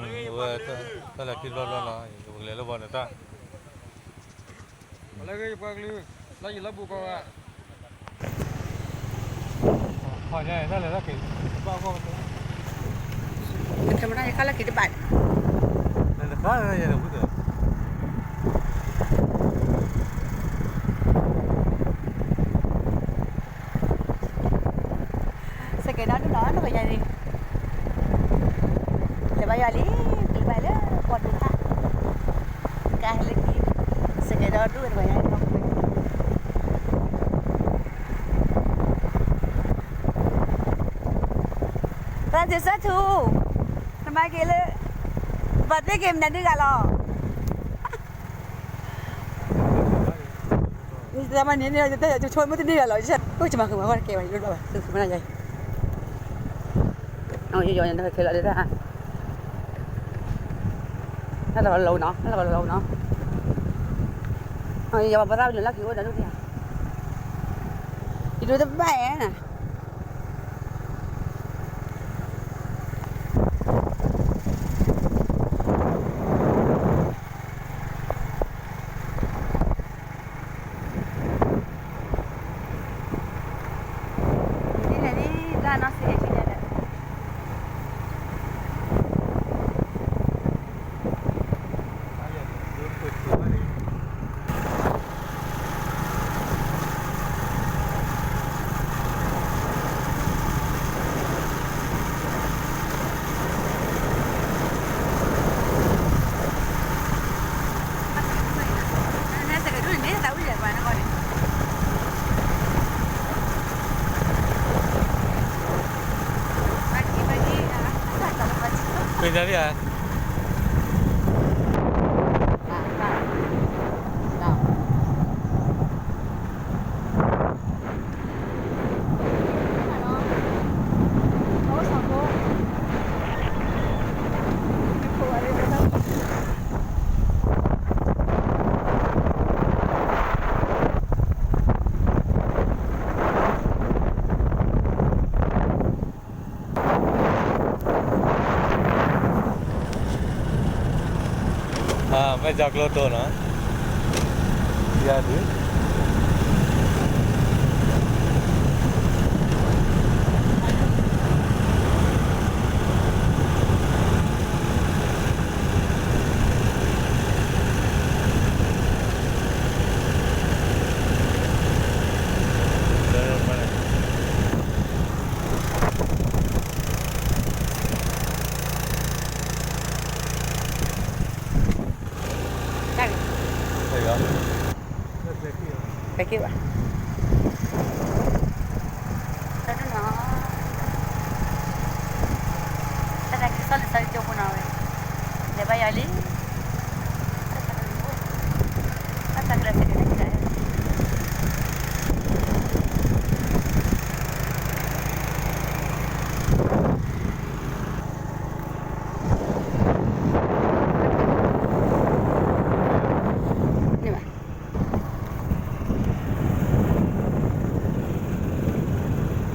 ဝဲ တၢ်လဲၤခံဘျီဘျီနီၤ, ပကလဲၤလၢဘီန့ၣ်တၢ် လၢဂ့ၢ်ယပှၤကလုာ် လၢယလီၢ်ဘူးကီးဂၤ တၢ်လဲၤတၢ်က့ၤ ဘၣ်ဂီၢ် camera ယခါလၢက့ၤတဘၣ် လဲၤတခါယဲၢ်ဝံၤဒီး စကဲၤဒီဒူၣ်နီၤ နကယၤန့ၣ် လဲၤဘၣ်ယွၤလံ ပျံၤဘၣ်လၢပှၤဒိးတၢ် ကါဟဲလၢခံ စကဲၤဒီဒူၣ်တကယၤန့ၣ် သးစၢ်ဆၢထူ နမၤက့ၤလၢ ဘၣ်သ့ၣ်က့ၤမနုၤဒုဂၤလီၤ တမၤန့ၣ်န့ၣ် တဆိကမိၣ်တန့ၢ်ဂၤလီၤ အိၣ်ကမၤဃုာ်မၤဃီတကဲဘၣ် ယလိၣ်ဘၣ်ဘၣ် သုမနၤယၤ ယယီၤယၤ ခဲလၢာ်ဒၣ် ဟဲလီၤလီၤနီၤ ဟဲလီၤလီၤနီၤ ယယီၤပသးဝံၤလၢခံအိၣ်ဒီးဒိၣ်တၢ် ယဒိးတဘၣ်ဧါ ပ့ၤဒၣ်လံဧါ မ့ၢ်ကၠီကျိတိၢ်နီၤ ယၤဒုး တၢ်ဂ့ၤ တၢ်ဂ့ၤ တၢ်က့ၤဘၣ် တၢ်တနီၤ တၢ်တၢ်က့ၤစီၣ်လၢစီၤကၠိဖိနီၤဝဲ လဲၤဘၣ်ယၤလံ တၢ်တၢ်က့ၤလၢစီၤကၠိဖိ န့ၣ်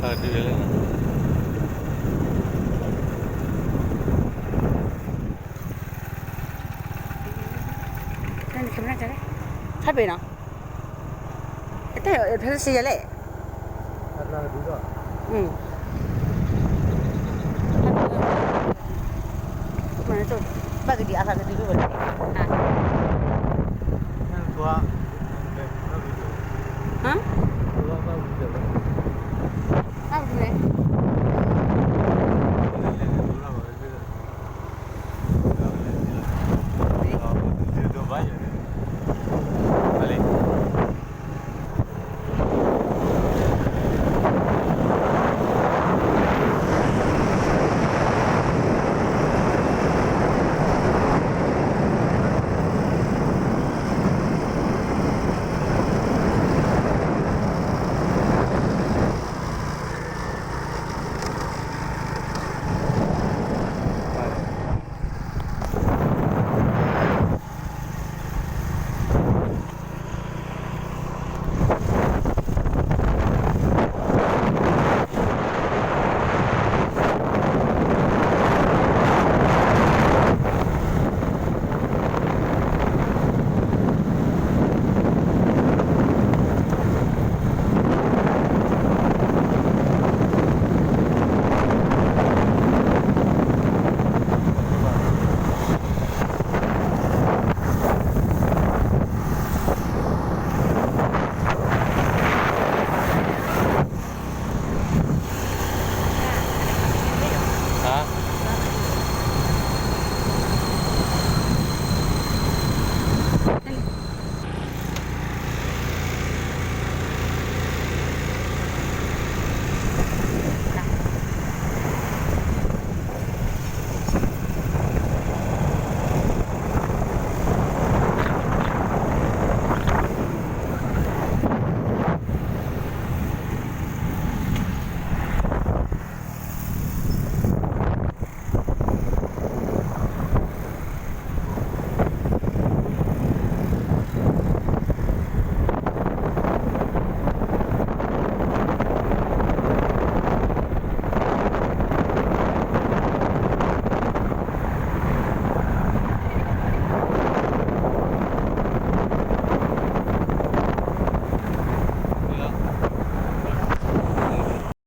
ဘၣ် ဒုးလဲၣ် ခါပ့ၤနီၤ အတၢ်ဖဲစံယလဲၣ် ဘၣ်ကဒံးအါသးကဒုးလိၣ်ဝဲလီၤ ဟါ